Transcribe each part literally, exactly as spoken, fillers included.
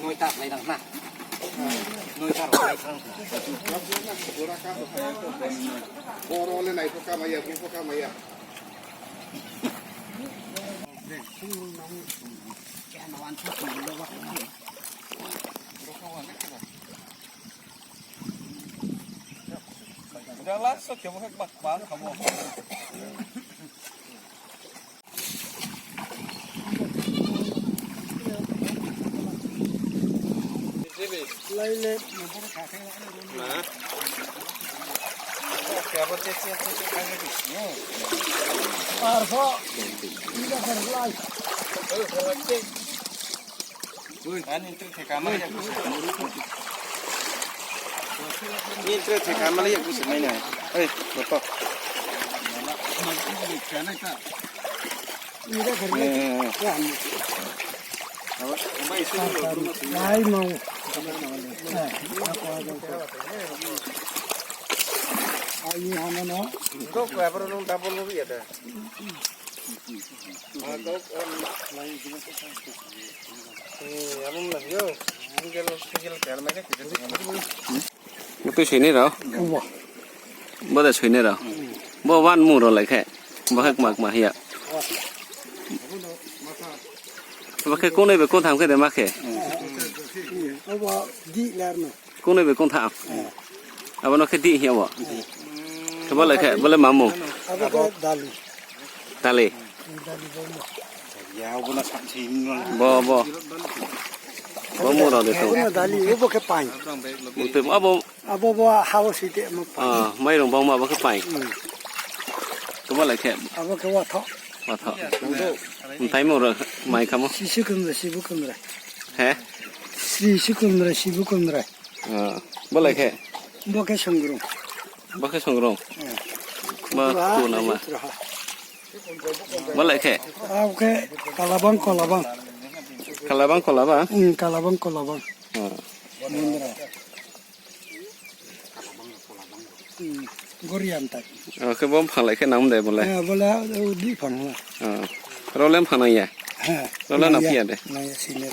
Noita lai nang na. Noita rao lai thang na. Boro le nai pho kamai ya, bu pho kamai ya. Jala so khe bo khe bak bak khamo. Lai le. Khe bo te te te te khe ni sini. Par pho. Ida par lai. Ani tu theka ma ya. Ni tre theka ma le ya kusi mai na. Ei, boto. Ai mau. Ai hama no. Kok ko abro nung double mo ya da. Bo tui soinai rao? Bo de soinai rao? Bo wan mung rao lai khe? Bo khe kma kma hing ya? Bo khe kongnoi bai kongtham khe de ma khe? Kongnoi bai kongtham? Abo no khe dih hing ya bo? Khe bo lai khe, bo le ma mung? Abo khe dali. Dali. Bo, bo. Bo mung rao de tong. Abo no dali, abo khe paing. Abo, abo bo ha wo si de mo paing. Mairung bangma abo khe paing. Khe bo lai khe? Abo khe watho. Watho. Mthai mung rao mai khamo? Sisu kumra, sibu kumra. He? Sisu kumra, sibu kumra. Bo lai khe? Bo khe songrung. Bo khe songrung? Bo tu nama? Bo lai khe? Abo khe kalabang, kolabang. Kalabang, kolabang? Kalabang, kolabang. Mundra. Goriam tai. Khe bo mphang lai khe nang de bo le? Bo le di phang la. Rao le mphang nang ya? Rao le nang phi ya de? Nang ya, senior.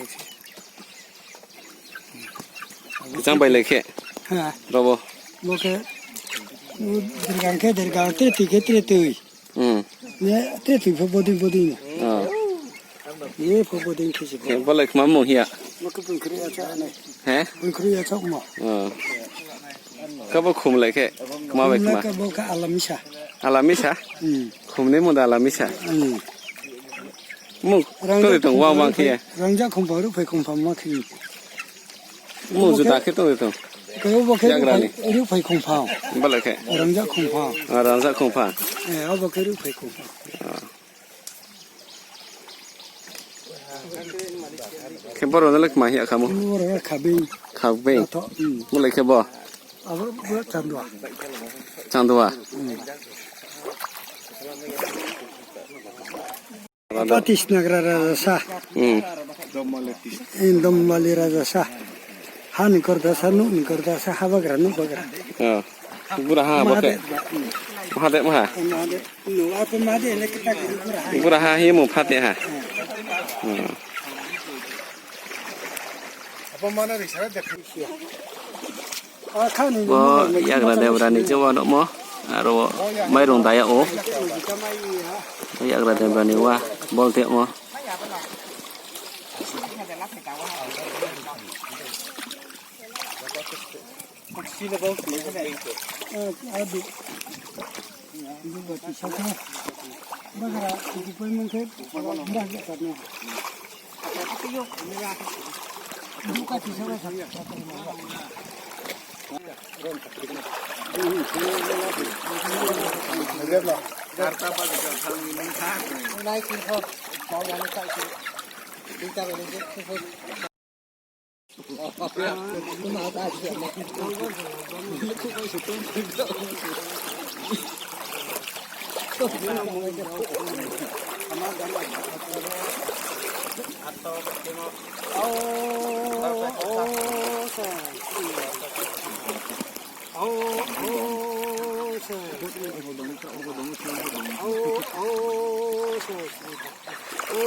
Kchang bai lai khe? Rao bo? Bo khe, dergang khe dergang, tre tui khe tre tui. Ne, tre tui pho bodei bodei no. Ye pho bodei khe se bo. Bo lai kma mung hing ya? Bo khe pungkhri ya chak nai. He? Pungkhri ya chak mo. Khe bo khum lai khe? Kma bai kma? Bo khe alamisa. Alamisa? Khum ni mung da alamisa. Mung tong de tong wang wang khe ye. Rangja khumphang, ruhphai khumphang ma khe. Mung juda khe tong de tong. Khe bo khe ruhphai khumphang. Bo lai khe? Rangja khumphang. Rangja khumphang. Abo khe ruhphai khumphang. Khe boro no le kma hing ya khamo? Boro no khabing. Khabing. Bo lai khe bo? Abo bo chandua. Chandua. Abo tisnagra raja sa. Domali raja sa. Ha ni kordasa, nuh ni kordasa, ha bagra, nuh bagra. Bura ha bo khe? Mahadev ba. Mahadev ha? Mahadev. Bura ha hing ye mung Phateh ha. Bo yagra debra ni je wa nuhmo, aro mairung daya ou. Yagra debra ni wa, bol temo.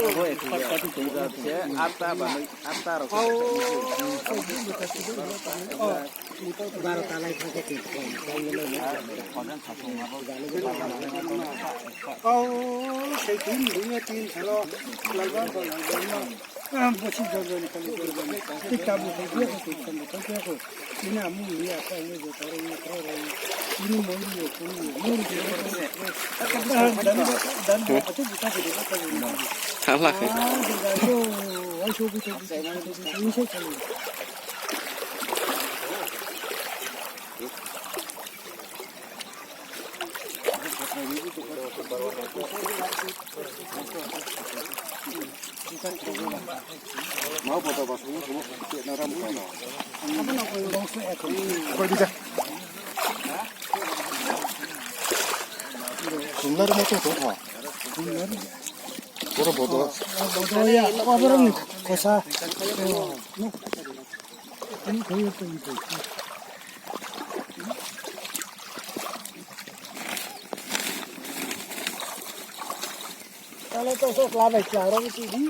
Abo ekta se atta ba noi, atta rok. Baro ta lai thang khe tong. Kau se tin, dui tin salo, lalban ba lalban ma. Bosi jorjoni kali jorjoni. Tik tabu khe dia ko, tik tabu khe dia ko. Ini amu ini apa ini jotaro ini kro ro ini. Ini mori ini kro ini. Mori ini kro ini. Dan, dan, dan, atu buka khe dia ko. Thala khe. Ah, dan, dan, yo, ai so buka, buka, buka, ini so kali. Kumlar mo tong tong ha. Boro bodo. Bodo ya, bodo ni kosa. Talo to sok la bai kla ro si di.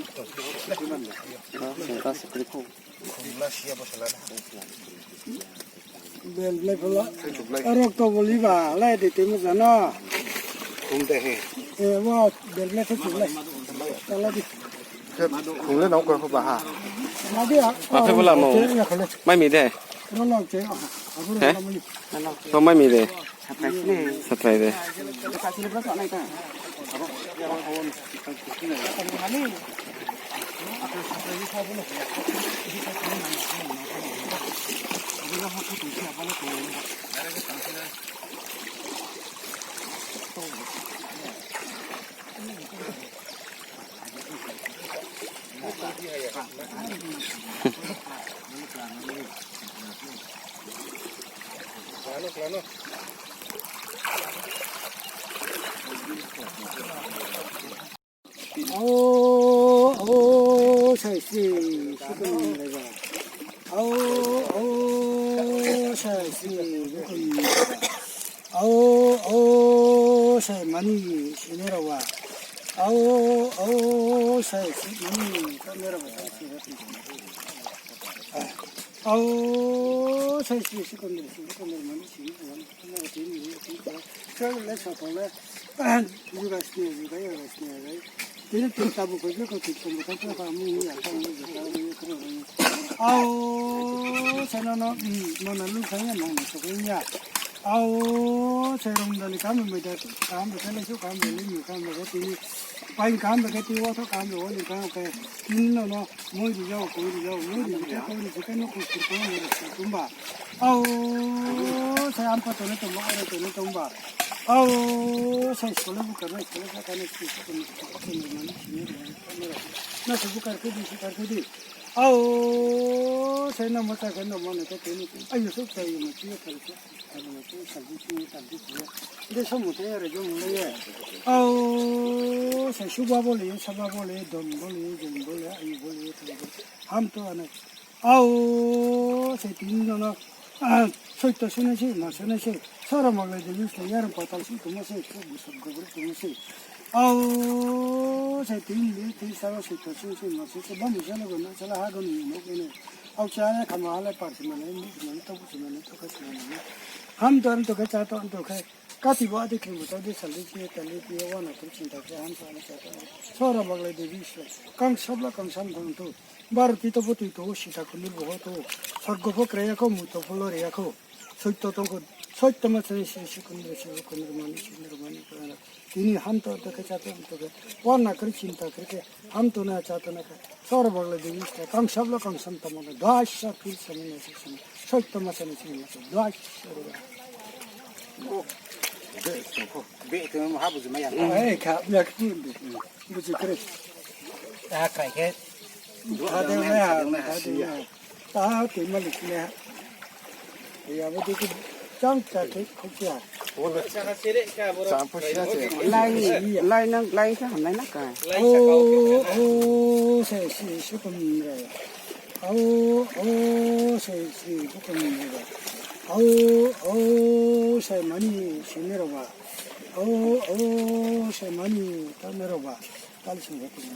Bel blai phola. Rok to boli ba, lai de te mo jano. Khum de he. E, wo bel blai phola. Tala di. Khum le nong ko ba ha. Na di a. Aphe bela mo. Mai mi de. Ro nong che. Abo ro mai. Bo mai mi de. Satrai de. Ao, ao, sai si, si ko ni lai ba. Ao, ao, sai si, si ko ni lai ba. Ao, ao, sai mani, si ni rao ba. Ao, ao, sai si mani, ka ni rao ba, sai si rao ba. Ao, sai si, si ko ni, si ko ni mani, si ni rao ba. Ao, sai no no, mm, no na lu sai ya, no na so ya. Ao, sai rong dali kam mai da, kam da lai so kam da lai mi kam da tini. Pai kam da ke ti wo tho kam da wo ni kam ke. Tini no no, moi di jao, koi di jao, moi di jao, koi di jao, koi di jao, no ko ko mo ro kumba. Ao, sai ampa tone tongba, aro tone tongba. Ao, sai skole bukar nai, skole sa kane, skole sa kane, skole sa kane, na sa bukar khe di, bukar khe di. Ao, sai na mata khe na mane khe teni. Ayo, sok sai yo mati yo kal khe, kal mati, saldi si, saldi si. De so mate ya re jo mle ye. Ao, sai suba bole, saba bole, don bole, jon bole, ayo bole, kal bole. Ham to ane. Ao, sai tini no no, ah, soito sunai se, ma sunai se, sora maglai debi se, yaron patal se, tongmo se, so busok gobor tongmo se. Ao, sai tini de, tini saro soito sunai se, ma sunai se, bam sala go, na sala ha go ni no kene. Ao, chale khama hale par se mane, mi se mane, to bu se mane, to kha se mane. Ham to, ham to khe, cha to, ham to khe. Kati bo adi khe bo to de sal de khe, tal de khe, wana khe chinta khe, ham to, ham to khe. Sora maglai debi se, kang sabla kang sam thang to. Baro tito bo tito, sita kundur bo ho to. Sorgo pho kraya kho, muito pho lorya kho. Soito tong kho, soito ma chani si, si kundur, si kundur mani, si kundur mani, kundur. Tini ham to, to khe cha to, to khe. Wana khe chinta khe, ham to na cha to na khe. Sora bagla debi sta, kang sabla kang sam tamo na, dasa pil sami na si sami. Soito ma chani si na, dasa. Be to ha buji maya. Eh, kha, ya kini. Buji kre. Ta kai khe. Ta de na, ta de na. Ta te malik na. Ya bo de chang ta ke khokya. Lai, lai nang, lai sa ham lai na ka. O, o, se, se, se kum re. O, o, se, se, se kum re. O, o, se mani, se ne ro ba. O, o, se mani, ta ne ro ba. Tal sing he kum.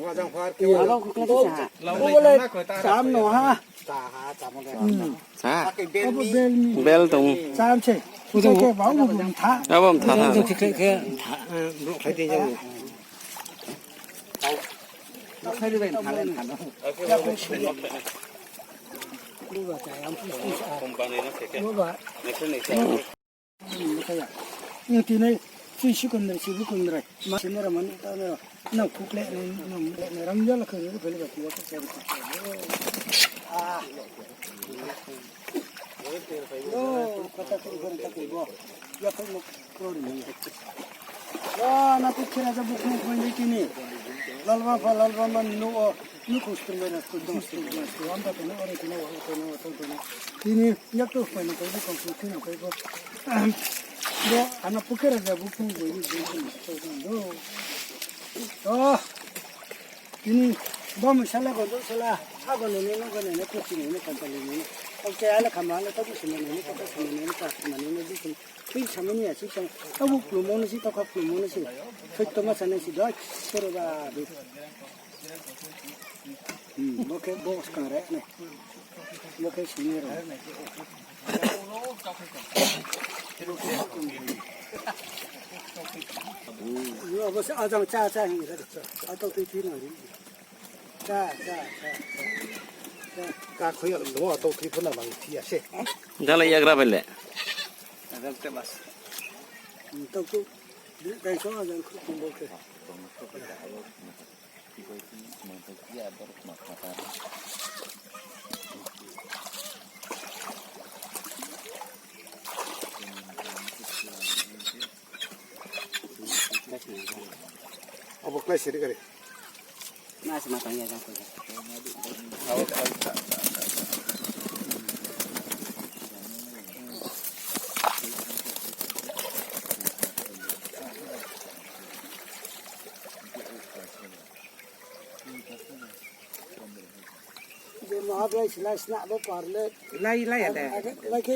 Abo khuklai khe sa. Abo le cham no ha. Sa. Abo bel ni. Bel tong. Cham se. Khuklai khe ba abo bum tha. Abo bum tha tha. Khuklai khe tha. Brouh khlai de jang. Khuklai de bai tha le tha no. Bo ba chayam pus pus a. Company no khe khe. Bo ba. Next next. Nung tini sui sui kondrai, sibu kondrai. Ma sini ra mani ta na. Nang khuklai, nang le na ram jala khe ru phele ba tiwa khe sa ri. Ah. Yo, kata khe ru kata khe bo. Ya khe mo kro ri mo. Yo, na pu khe ra ja bu khe mo khe ni tini. Lalba pha, lalba man no o. Nukhung stung bai na stung, dong stung, dong stung, am ta tong, ore tong, ore tong, ore tong, tong. Tini yak to pai na pai bo, kong sung tini pai bo. Bo, ana pukera ja bo phung bo, ni bo, ni bo, ni bo. To. Tini, bo mo sala go, do sala. Ha go ne ne, no go ne ne, ko tini ne, ka ta le ne. Ko ke ala kama, ala ta bu sini ne, ko ta sini ne, ka sini ne, bu sini. Tui samani ya, tui sam-, ta bu plumo ne si, ta kha plumo ne si. Soi to ma sa ne si, do, sero ba, do. Hmm, bo khe bo skang re ne. Bo khe sini re. Yo, bo se ajang cha cha hin re. A to tui tui na ri. Cha cha cha. Cha. Ka khoya lo a to tui pho na bang thi ya se. Jala yagra bele. Ajang te bas. Hmm, to tu. Dai so ajang khu bo khe. Abo klái siri kari. Na se ma tang ya jang ko. Je maha bai sila sna bo par le. Lai, lai ya de. Lai khe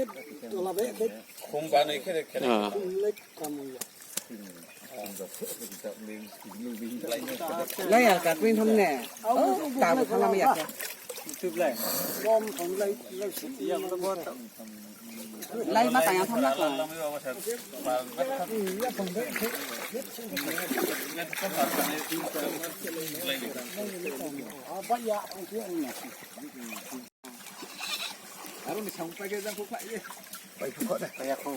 tola bai khe. Khum ba nai khe de khe. Ah. Lai kam ya. Lai ya ka pin tham ne. Oh, ta bo thala mai ya khe. Bom tham lai, lai si ya bo. Lai ma tang ya tham na ko. Aro ni samung pai khe jang kho khlai ye. Pai kho kho de. Pai ya kho.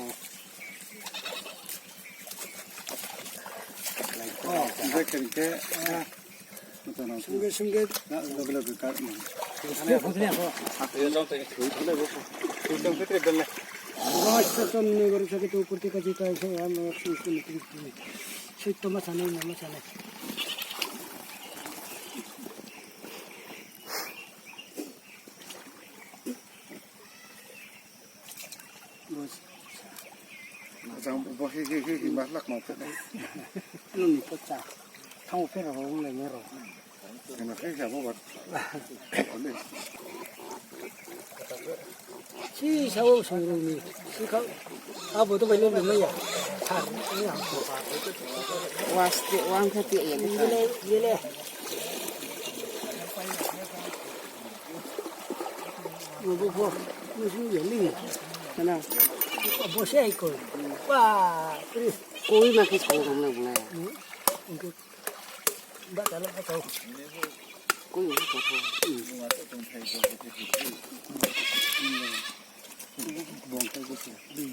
Oh, bai khe khe. Sungge, sungge. Na, loge, loge, kar, hmm. Sungge, sungge. Sungge, sungge, bel. Rasa som ne baru sakit ukur tika tika saya mau sungge, sungge, sungge. Sui to ma sana, ma sana. Jang bo hi, hi, hi, hi, ma lak ma phe. Nung ni pocha. Thang phe ro, rong le ne ro. Kena khe khe bo ba. Si sao song rong ni. Si kha. Abo to bai le le ya. Sar ni ha. Was te wang kha te ya. Ye le, ye le. Bo, bo, bo. Bo sung ye li. Kana. Bo se ai ko. Ba, pri. Koi ma khe sao rong le bung le. Hmm. Ba ta le ba ta. Koi ma khe sao. Hmm. Bong khe bo se. Hmm.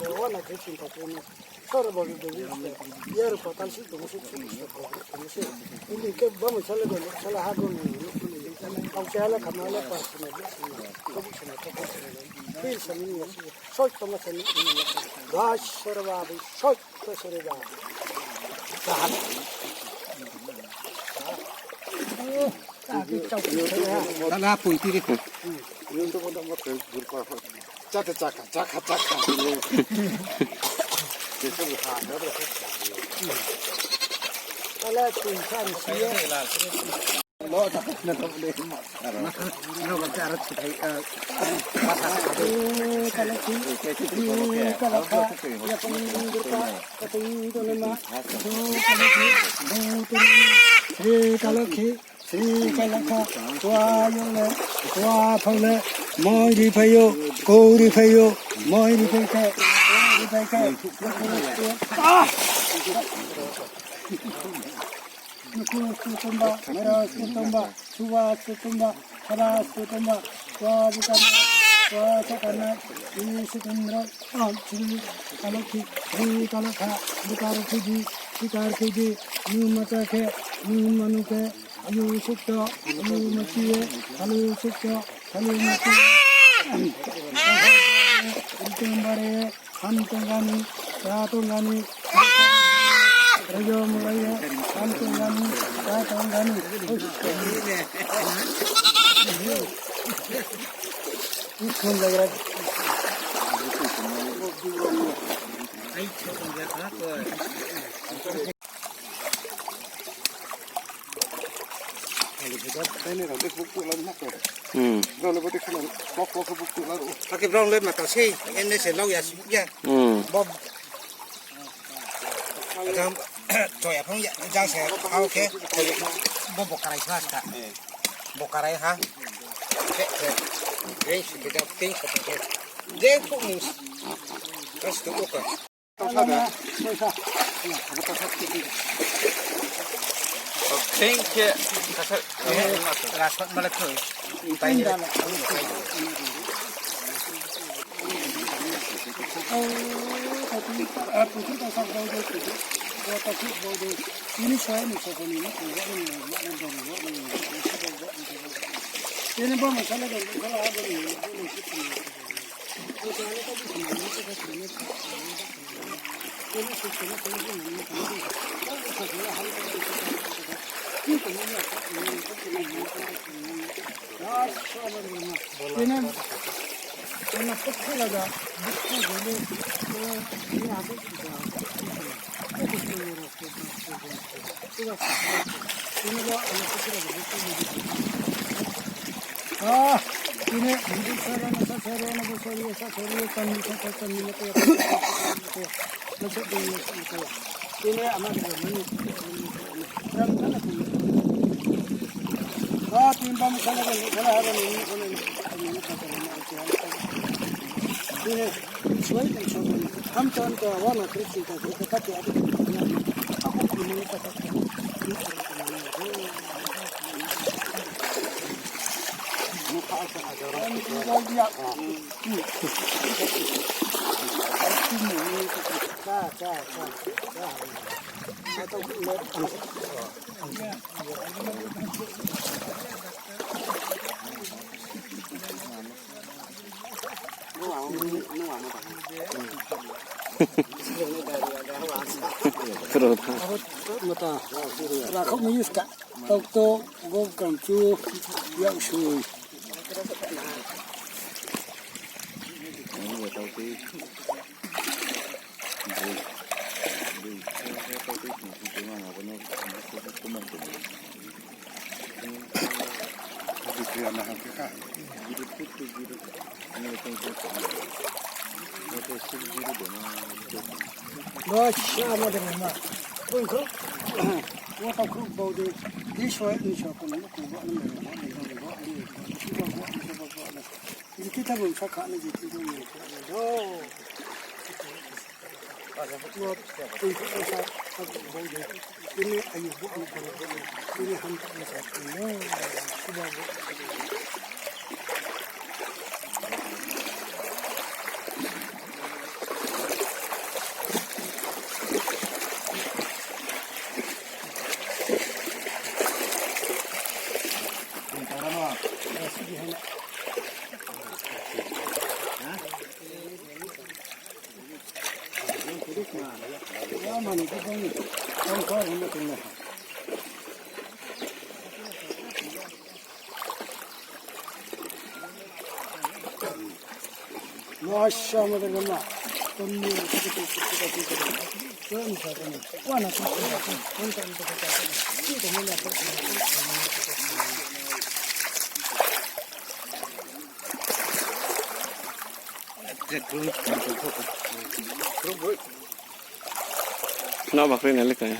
bo wana khe chinta khe no. Soro bo video se. Yar ko tal si tong se, tong se. Ini ke ba mo sale go, sale ha go ni, ni, ni. Kau se ale kama ale pa sene, sene. Ko bu sene, ko bu sene. Pi sene ni. Soi tong sene ni. Ba soro ba, soi to soro ba. Ka ha. Tala pui ti ri. Chate chakha, chakha, chakha. Tala pui sa ni si ye. Lo ta na to le ma. Lo ba chara chi thai. Kala ki. Kala ka. Ya ko ni dur ka. Ka to ni do le ma. Kala ki. Kala ki. Sri Kalakha, Sri Kalakha, tua yo le, tua phang le, moi ri phai yo, kou ri phai yo, moi ri phai khe, kou ri phai khe, ah! Nuku stu tumba, mera stu tumba, suwa stu tumba, Haba sutumba, tua bikana, tua sakana, i sutundro, ah, Sri Kalakhi, Sri Kalakha, bukar khidi, sikar khidi, nu mata khe, nu manu khe, ayu sukto, ayu machiye, salu sukto, salu machiye, itumbare, Ham tonggani, cha tonggani, rajo mulai, ham tonggani, cha tonggani. Ikun lagi lagi. Taini rao de buk tuh lam na khe. Hmm. Brao le bo de kheno klok klok khe buk tuh la ro. Akhe brao le mata sei, ene se lau ya si ya. Hmm. Bo jang, choya phang ya, jang se, ha, okay. Bo bo karai sa sta. Bo karai ha. Ke, ke. Jeng si ke jang, jeng sa ke. Jeng phu mus. Kas tu ko ka. Thank you. Ah, ini, ini sara na sa sara na bo sari, sa sari, tan ni sa sa tan ni na ko ya, na sa tan ni na ko ya. Ini ama de ni, ram na na ko. Ah, tin bam sala ko, sala ha ni ko ni. Ini, suai kan so ko. Ham tan ko, wa na kri tin ta, kri ta, ti adi. Aku ko ni ta ta. Kro tha. Mata. Rakhau mi yuska. Tok tok, gom kam chu, yak sui. Bo sa ma de ma. Bo kho. Bo ta kho bo de. Di so ni so ko ni ko bo ni bo ni bo ni bo ni bo ni bo ni. Di ki ta bo sa kha ni di ki ni ko ni do. Ini ayu buat ni kalau ini ham tak ni sa ini sudah buat. Na bakri na lika ya.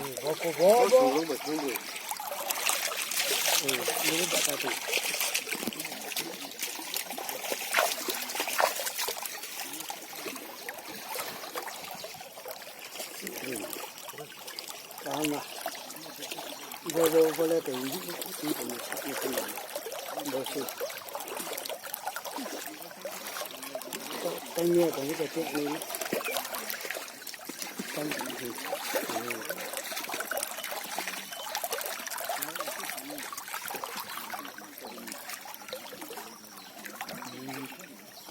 Kaham na. Bo, bo, bo le tong, tong, tong, tong, tong, tong, bo se. Tang ni, tang ni, tang ni. Tang ni.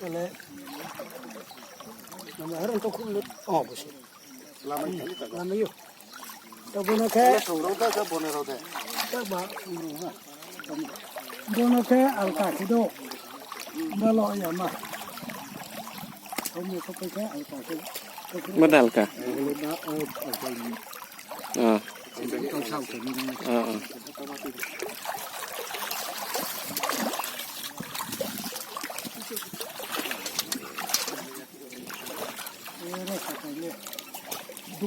Kale, nama haran to khum le, oh, bo se. Lama yo. Lama yo. To bono khe. Songrong ta, ta bono rao de. Ta ba, songrong ha. Bono khe alka khe do. Balo ya ma. Omo sopai khe alka khe. Bono alka. Bole ba, oh, alka ni. Ah. Kau sao khe ni. Ah, ah.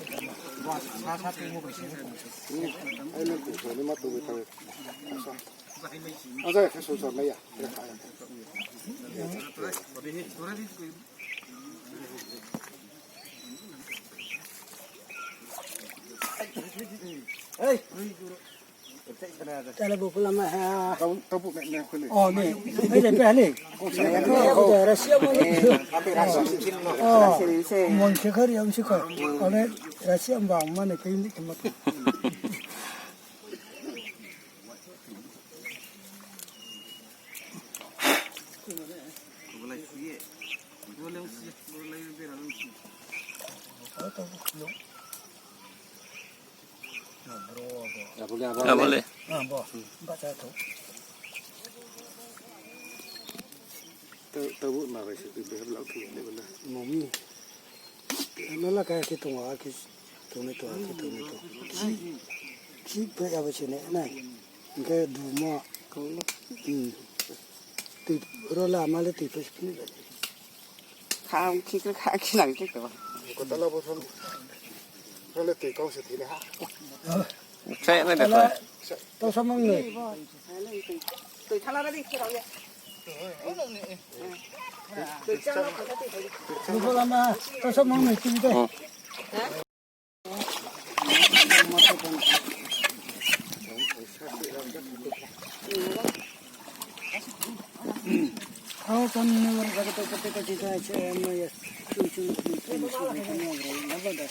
Ai, nang kung sa ni ma tong bai tang. Asa. Asa, khe sung sa nai ya. Tala bo pula ma ha. Tau, tau bu ne, ne khule. Oh, ne. Ai, le pe ha le. Ko sa ne. Ko da Russia mo ne. Oh. Mon se khar yam se khar. Ale Russia ba ma ne pe ni ma. Abo le. Ah, bo. Ba cha tho. Tau, tau bu ma bai se tu behab lau khe le bala. Mami. Ano la ka khe tong a khe tong ne tong a khe tong ne tong. Khi, khi pe ya ba se ne nai. Hingkhe dumo. Hmm. Tui ro la ma le tui pe se phini ba. Kha, khi khe kha, khi nang khe to. Ko tala bo som. Ro le tui kau se thini ha. Khe nai de. Tala, to samang ni. Tui thala ra di, khi rao ye. Tui thala ra di. Tui thala ra di. Tui thala ra di. Tui thala ra di. Aw, kon ne wara jaga to kote kote ta se, em, ya, chu, chu, chu, chu, chu, chu, na ba da.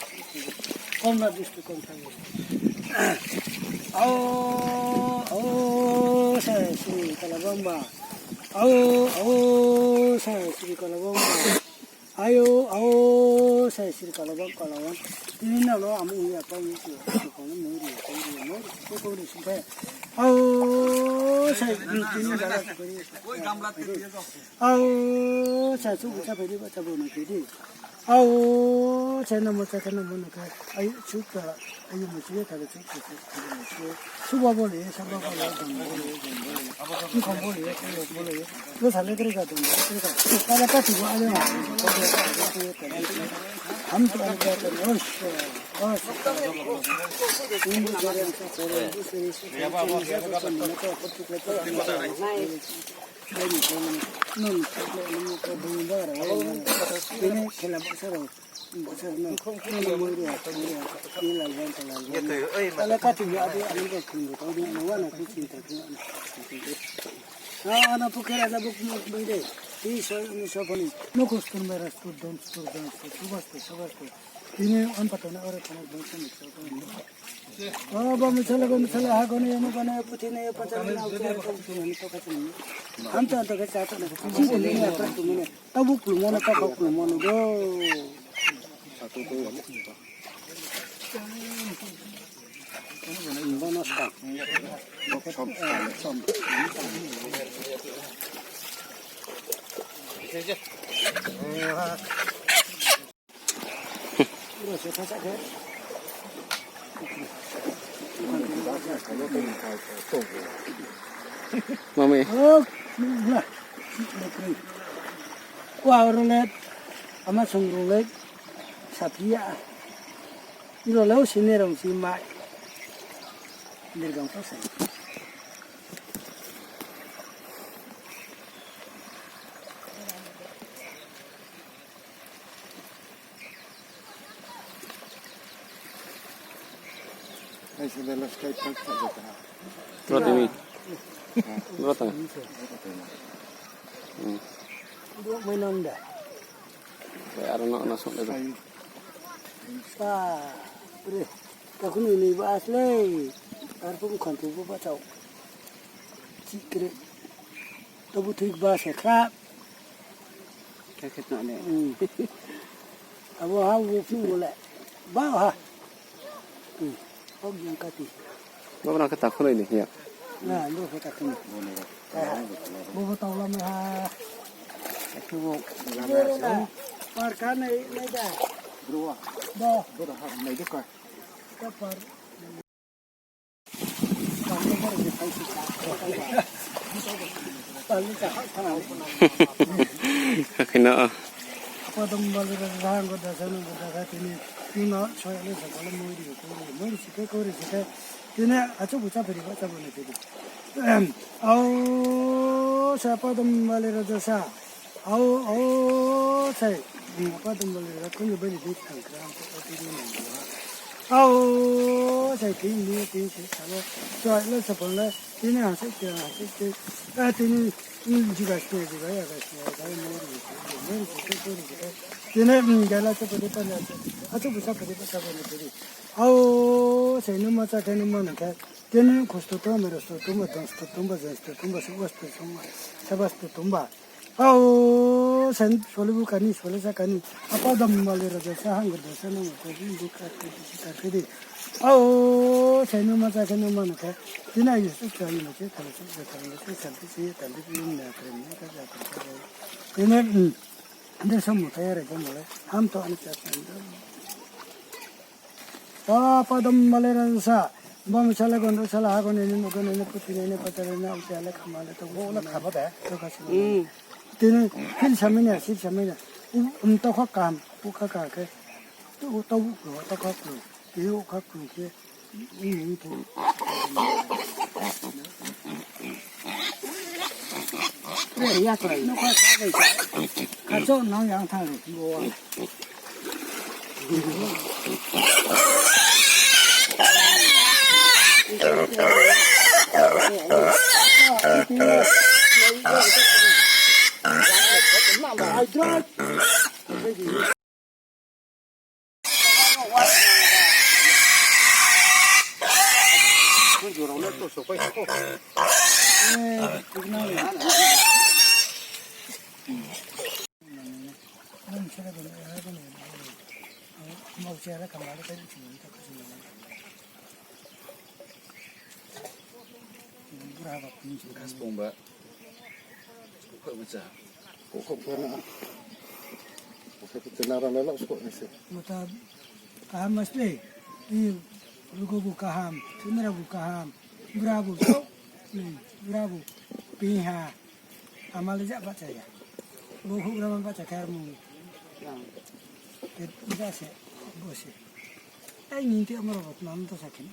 Kom na bistu, kom na bistu. Aw, aw, sa, si, kala bamba. Aw, aw, sa, si, kala bamba. Ayo, aw, sa, si, kala bam, kala bam. Tini na no, amu ya, pa, ni, si, si, ko, ni, mo, ri, ko, ri, mo, ri, ko, ko, ri, si, pa. Aw, sa, ni, tini, jala, ko, ri. Aw, sa, chu, bu, sa, phe, ri, ba, sa, bu, na, phe, ri. Aw, sa, na, mo, sa, ka, na, mo, na, ka. Ayo, chu, ka, ayo, mo, chu, ya, ka, chu, chu, chu, chu, chu. Suba bole, saba bole, dong bole, dong bole. Nkhong bole, khe bole. Lo sa le kre ka dong, kre ka. Ala ka tu ale ma. Ham tu ale ka tu. Os, os. Ini kare sa kare, ini kare sa kare. Ini khela baksa rao. Ala kati ya di, ano ko khun ko tau di, ano wa na ku chinta ku na. Ah, ano pukera da buk mo bai de. Ti so, ni so pani. No ko stur mera stur don, stur don, stur, subas tu, subas tu. Ini an patona ore kana don sani so pani. Oh, ba misala ko misala ha ko ni, ano ko ni, puti ni, pacar ni, au ko ni, ko ni, to ka ni. Ham to, to ka cha to na. Chi ni, ni, apa tu ni. Tabuk plumo na, tabuk plumo na, go. Mami. Oh, na. Kua rong le, ama song rong le, saphi ya. Ilo le, o sini rong si mai. Dirgang to sai. Bro, tini. Bro, tang. Hmm. Bro, mai nang da. Aro no, no, sok le. Ba, bre. Takuni ni ba asle. Ar pum khan tu ba chau. Chikre. Tabu thik ba se khrap. Khe khe tna ne. Hmm. Abo ha wo phi wo le. Ba ha. Hmm. Hok yang kati. Bo bra khe ta khunoi ni ya. Na, bo khe ta khunoi. Bo bo tau lam ha. Khe bo. Par ka nai, nai da. Bro. Bo. Bo da ha, nai de ka. Ka par. Khe no. Apa dom bali ra jang go dasa no go dasa tini. Tini no soi le sa bala moi ri ko ri, moi ri sike ko ri sike. Tini achu bucha phiri ba cha bo ne tini. Au sa apa dom bali ra jasa. Au, au, sai. Hmm, apa dom bali ra kuni bali di tang kram ko tini nang ko ha. Au, sai tini ni tini se sa lo. Soi le sa bala. Tini ha se, tini ha se, tini, eh, tini, hmm, jiga se, jiga ya ga se, ga ya mo ri se, mo ri se, ko ri se. Tini, hmm, ga la se, pade, pade, achu, achu, busa, pade, pade, pade, pade. Au, sai no ma cha khe no ma na khe. Tini, khosto to, mero sto to, ma don sto to, ma jen sto to, ma suba sto to, ma saba sto to, ma. Ao, sen solibu kani, solisa kani. Apa dam mali raja sa hang gerdo sa nang ko, buka ke, sikar ke di. Ao, sen ma sa sen ma na ke. Tina yus tu kani ma che, kani se, kani se, santi se, tanti se, na kren, na ka ja ka. Tina, mm, ande samu tayar ke mole. Ham to ani cha. Ta padam malera sa. Bam sala gondo sala ha gondo ini gondo ini puti ini patar ini auti ale khamale to. Bo na khama da. To kasi. Hmm. Tini phil samina, sil samina. U, um, to kha kam, u kha ka ke. To, to bu klo, to kha klo. Ti u kha klo ke. Ini, ini to. Kacho nang yang thang ri, bo wa. Kaspong ba. Kukhok macha. Kukhok ba na. Kukhok ba na rang na lak soknai se. Mata kaham mas le. I rugo bu kaham, sumera bu kaham, bra bu so, bra bu piha. Ama le ja bahcha ya. Bo houhgra ma bahcha khe armung. Ke ja se, bo se. Ai, ni te amaro bo tma to sa khe.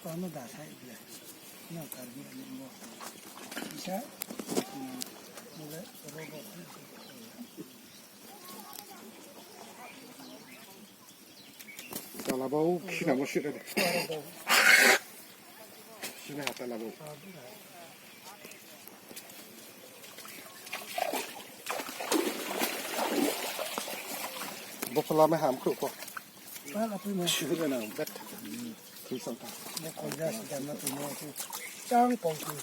Kono da sa ibla. Na Karbi ani mo. Isa, mo le robo. Talabao, sina mo sina de. Sina ha talabao. Bo pala me ham kru ko. Sina na bet. Tui sang ta. Bo ko ja si da ma tu mo tu. Chang pong tu.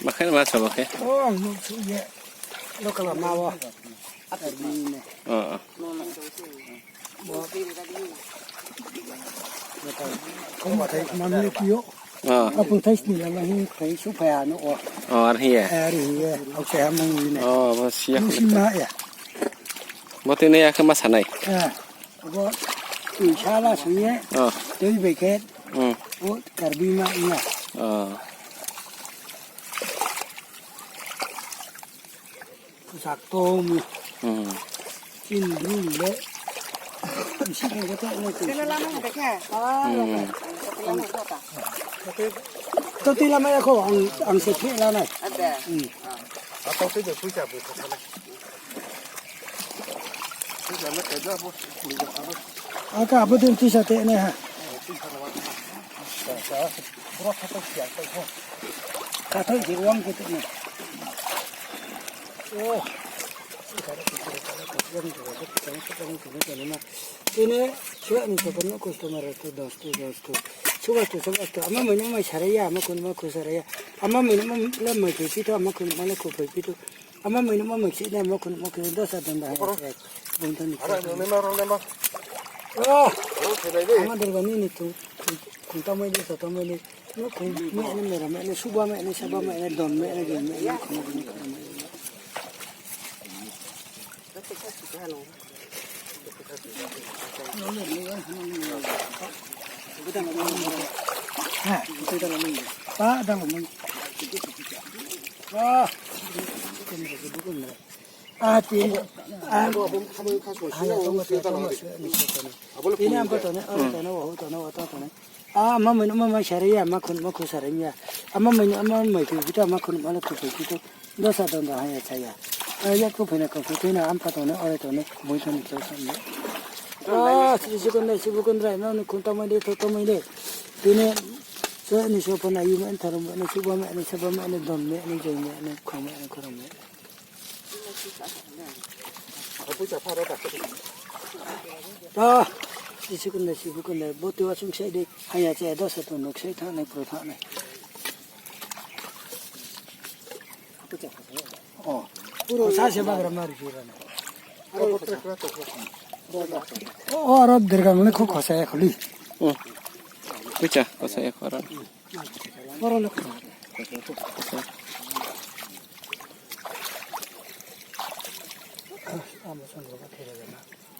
Bakhe ma sa bakhe. Oh, ang nuk su ye. Lo kala ma wo. Atar ni ne. Oh, oh. Bo. Ko ma thai man le ki yo. Oh. Apung thai sni la ma hi thai su phai ano o. Oh, ar hi ye. Ar hi ye. Au se ha mang ni ne. Oh, bo si ya. Lu si ma ya. Bo tui ne ya khe ma sanai. Ah. Bo tui sala su ye. Oh. Tui bai khe. Hmm. Bo Karbi ma ya. Oh. Sak tong mi. Hmm. Chin dru le. Isi kan kata le tu. Kena lama ada kah? Hmm. Toti lama ya ko, ang, ang se thik la nai. Ada. Hmm. Atau tu je puja bu kata le. Puja le kerja bu. Aka, abo din tisa te nai ha. Bro, kata siang tai ko. Kata je wang ko te nai. Oh. Tini, sua ni sopan no customer tu dos tu, dos tu. Suba tu, suba tu. Ama mai no mai sarai ya, ama kun ma ku sarai ya. Ama mai no mai le mai tu pi tu, ama kun ma le ku pi tu. Ama mai no mai si na, ama kun ma ku dos a don da ha. Bung tani. Ara, no, no, no, no, no. Oh. Ama derga ni ni tu. Kun ta mai de, sa ta mai de. No, kun me ne, mera me ne, suba me ne, saba me ne, don me ne, don me ne, kun me ne, kun me ne. Ha, itu dah lama ni. Pa, dah lama ni. Wah. Ah, tin. Ah, ini apa tu ni? Orang tu ni, orang tu ni, orang tu ni. Ah, ama mai no mai sarai ya, ama kun ma ku sarai ya. Ama mai no ama mai tu kita ama kun ma le ku tu kita. Dosa don da ha ya cha ya. Ah, ya ku phai na ku phai na am ka to ne, ore to ne, boi to ne, to sa ne. Ah, si si kun dai, si bu kun dai, no ni kun ta mai de, to ta mai de. Tini, so ni so pa na yu me, tharo me, ni suba me, ni saba me, ni don me, ni jai me, ni khong me, ni khorang me. Ta, isi kun dai, sibu kun dai, bo tuasung sai dei, haya cha dosa tu nuk sai thanai, pro thanai. Oh, puro sa se bagra mari jira na. Oh, aro dergang le kho khosa ya kholi. Hmm. Pucha, khosa ya khora.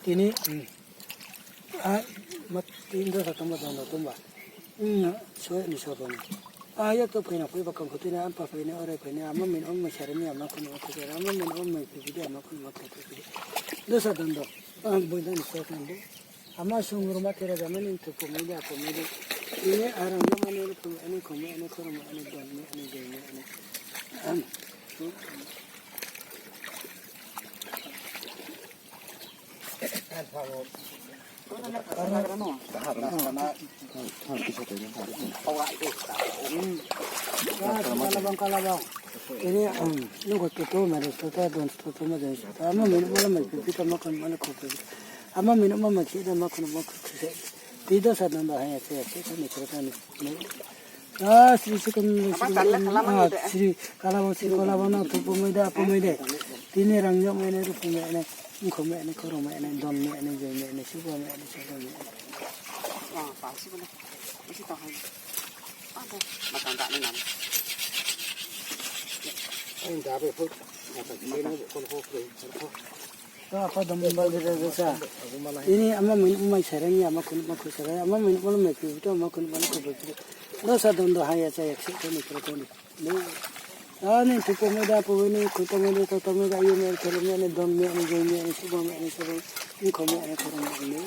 Tini, hmm. Ah, mat, tin dosa tongba, dondo tongba. Hmm, so ni so tong. Ah, ya to phaina, phaiba kang khuti na, ampa phaina, ore phaina, ama min om mai sarami, ama khun ma khun, ama min om mai phi phi, ama khun ma khun phi phi. Dosa dondo. Ah, boi dan so tong. Ama sung ruma thera jama ni thu pumai da pumai da. Ini arang nama ni pumai ani khumai ani khurumai ani donmai ani jaimai ani. Am. Kalabang, kalabang. Ini, um, nungko tutu mari sota, don sota, ma don sota. Ama minute mala mai pipi ta ma kon mala ko pipi. Ama minute ma mai khe da ma kon ma ko khe. Ti dosa don do haya se, se, se, ni kro ta ni. Ah, sri, sri, sri, ah, sri, kalabang, sri, kalabang, no, tupu mai da, apu mai da. Tini rang jok mai na, rupu mai na, ungkho mai na, khorang mai na, don mai na, jai mai na, suba mai na, suba mai na. To apa dong bal de de sa. Ini ama min umai sereng ya, ama kun ma kun sereng, ama min umai mai pi to, ama kun ma kun pi. Dosa don do haya cha yak se to ni kro to ni. Ani tupu mai da, apu mai ni, kuta mai ni, toto mai da, iyo mai, kelo mai ni, don mai ni, jai mai ni, suba mai ni, suba, ungkho mai ni, khorang mai ni.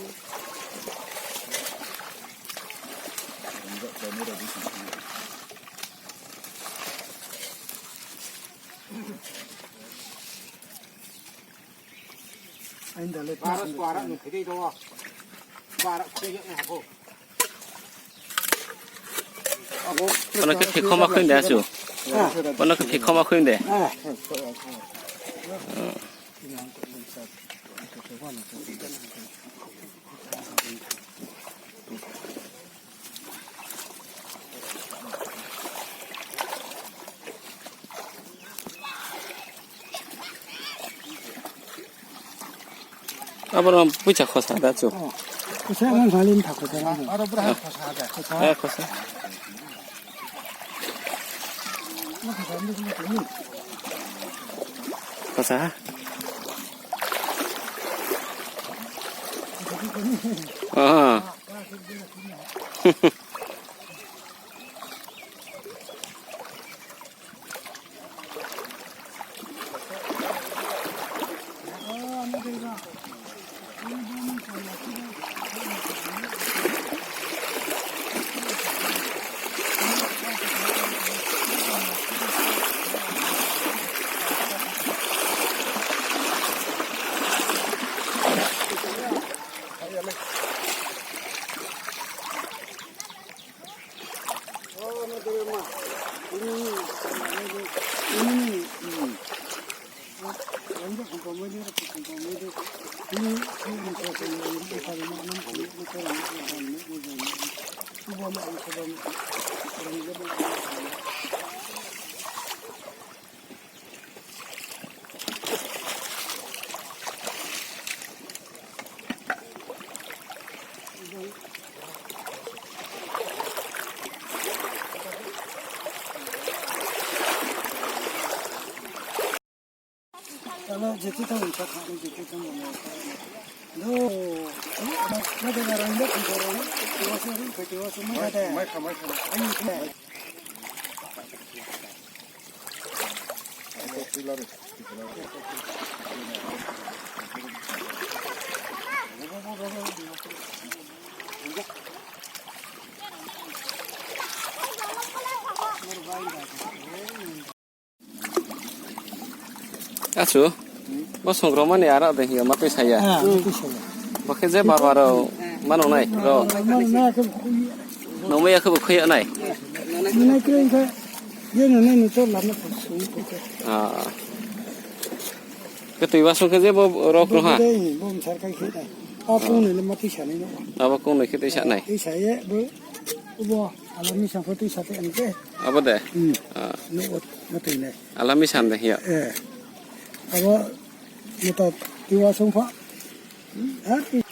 Bono khe phikhoma khui de achu. Bono khe phikhoma khui de. Aboro poicha khosa da chu. Khosa, ang halin tha khosa. Aro bra khosa da. Eh, khosa. Khosa ha? Ah. Alo, jeti tong, jeti tong, jeti tong, jeti tong. Do, ma, ma de na rang de, tong rang, tiwa se, tong tiwa se, ma de. Mai kha, mai kha. Ani kha. Achu, bo songkroma ni ara de hing yo ma tui sa ya. Ah, ma tui sa ya. Bo khe je bar bar rao ma nung nai, ro. Ma nung nai khe bo khui ya. Nung mai ya khe bo khui ya nai. Nung nai khe khe, ye nung nai nung chor lama khe sung khe khe. Ah. Khe tui wasung khe je bo rao krung ha. Bo dei, bo msar kai khe nai. Abo kong noi le ma tui sa nai no. Abo kong noi khe tui sa nai. Tui sa ye, bo, bo, ala mi sang pho tui sa te ang khe. Abo de? Hmm. Ah. No, bo, ma tui nai. Ala mi san de hing ya. Eh. Abo, mata tiwa song pha. Ha, ti-